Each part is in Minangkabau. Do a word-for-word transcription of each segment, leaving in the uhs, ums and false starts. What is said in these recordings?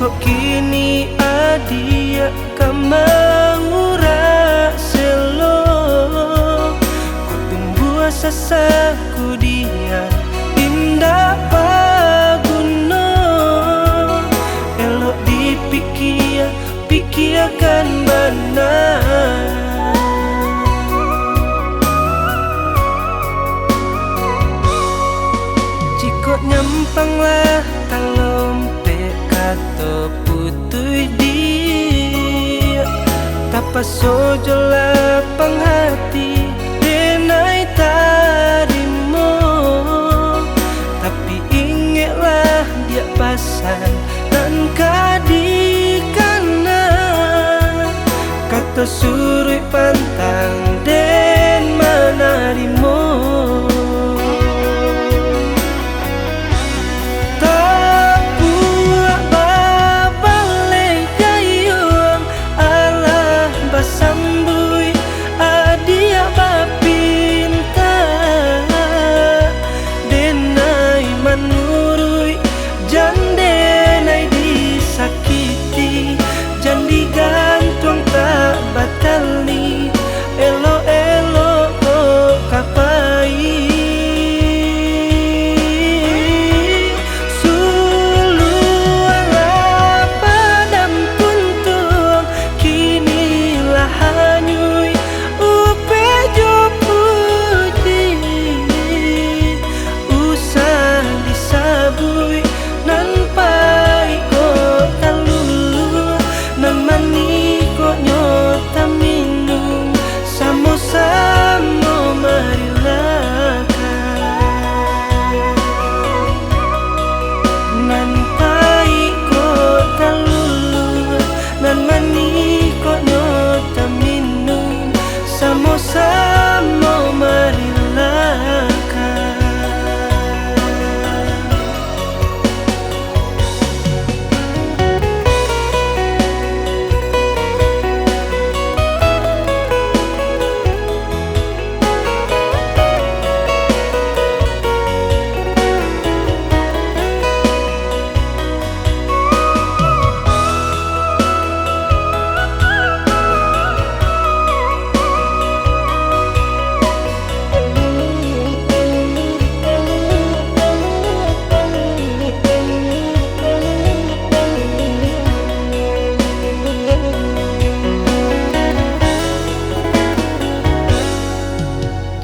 Kini adiak ka maurak selo, ko tumbuah sasak kudian indak paguno. Elok dipikia, pikiakan bana. Jikok nyampang lah talompek kato putuih diak, tapaso jo lapang hati denai tarimo. Tapi ingeklah diak pasan nan ka dikana, kato suruik pantang den manarimo. Tapuak babaleh gayuang, alah basambuik adiak bapintak. Denai manuruik, jan denai disakiti, jan digantuang tak batali, elok-elok kok ka pai. Suluahlah padam kuntuang, kini lah hanyuik upek jo puji. Usah disabuik, nan paik kok taluluah, nan manih kok nyo taminum, samo-samo marilah. Nan paik kok taluluah, nan manih kok nyo taminum, samo-samo marilah.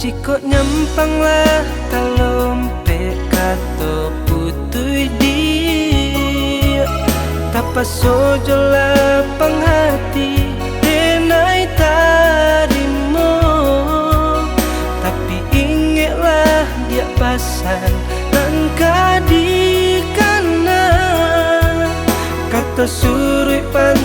Jikok nyampang lah talompek kato putuih diak, tapaso jo lapang hati denai tarimo. Tapi ingeklah diak pasan nan ka dikana, kato suruik pan